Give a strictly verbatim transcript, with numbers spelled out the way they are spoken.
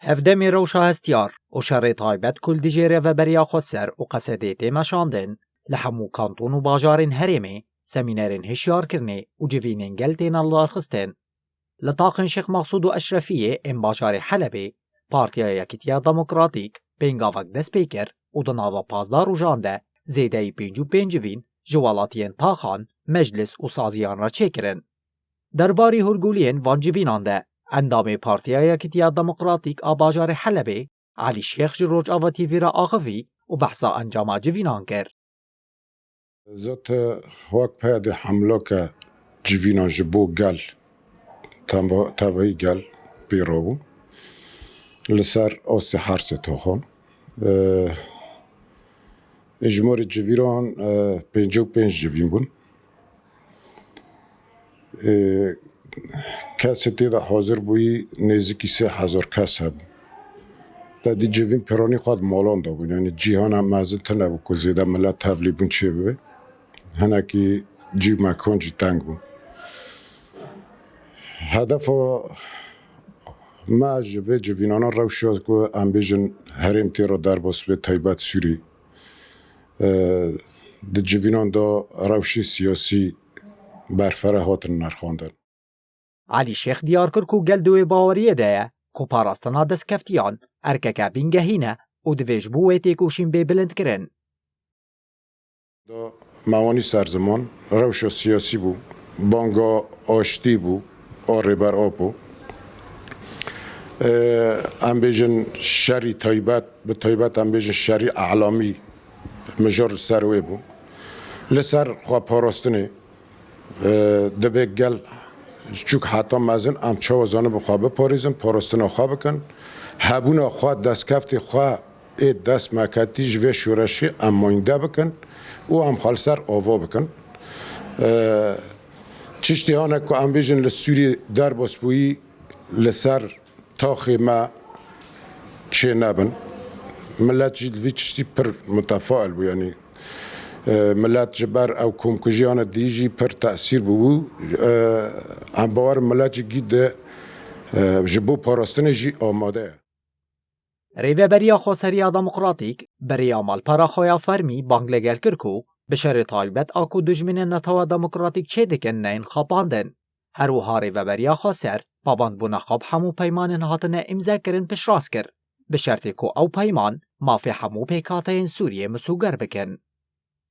Hevdemê rewşa hestiyar û şerê taybet ku li dijî Rêveberiya Xweser û Qesedê tê meşandin, li hemû kanton û bajarên herêmê semînerên hişyarkirinê û civînên gel têne lidarxistin. Li taxên Şêx Mexsûd û Eşrefiyê ên bajarê Helebê, Partiya Yekîtiya Demokratîk pêngavek dest pê kir û di nava pazdeh rojan de zêdeyî pêncî û pênc civîn ji welatiyên taxan, meclis û saziyan re çêkirin. Derbarî hûrguliyên van civînan de, endamê Partiya Yekîtiya Demokratîk a bajarê Helebê, Elî Şêx ji Rojava T V re axivî û behsa encama civînan kir. Zot wek peyadê hemloke civînan ji bo gel, temba-, tevayî gel pêro bû. Li ser ostê hersê toxon. Ee, Êjmorê civîran, e, pêncî û pênc civîn bûn. E, kesê tê de hazir bûyî nêzîkî sê hezar kes hebû. Te dî civîn piranî xwe di malan de bûn. Yanî cîhana mezin tune bû ku zêde milet tevlî bûn çêbibe. Hinekî cî û mekan jî teng bû. Hedefa me ji vê civînana rewşa ku em bêjin herêm tê re derbas be taybet Sûrî. E, di civînan de rewşê siyasî berfere hatin nirxandin. Elî Şêx diyar kir ku gel di wê baweriyê de ye ku parastina destkeftiyan erkeke bîngehîn e û divê ji bo wê têkoşîn bê bilindkirin. Da mewanî ser ziman, rewşa siyasî bû, banga aştî bû, a Rêber Apo. Ee, em bêjin şerî taybet, bi taybet em bêjin şerî elamî mijar li ser wê bû. Li ser xweparastinê, ee, divê gel çûk heta mezin em çawa zanibin xwe biparêzin, parastina xwe bikin. Hebûna xwe, destkeftê xwe ê dest me ketî ji vê şoreşê em mayînde bikin û em xwe li ser ava bikin. Ee, tiştê hane ku em bêjin li Sûriyê derbas bûyî li ser taxê me çê nebin. Milet jî li vî tiştî pir mutefail bû, yanî, e, milet ji ber ew komkujiyane dî jî pir tesîr bûbû. E, em bawer in milet jî gî di, e, ji bo parastinê jî amade ye. Rêveberiya Xweseriya Demokratîk bi rêya malpera xwe ya fermî bang li gel kir ku bi şerê taybet a ku dijminên Netewa Demokratîk çêdikin neyên xapandin. Her wiha Rêveberiya Xweser pabandbûna xwe bi hemû peymanên hatine îmzekirin piştrast kir, bi şertê ku ew peyman mafê hemû pêkhateyên Sûriyê misûger bikin.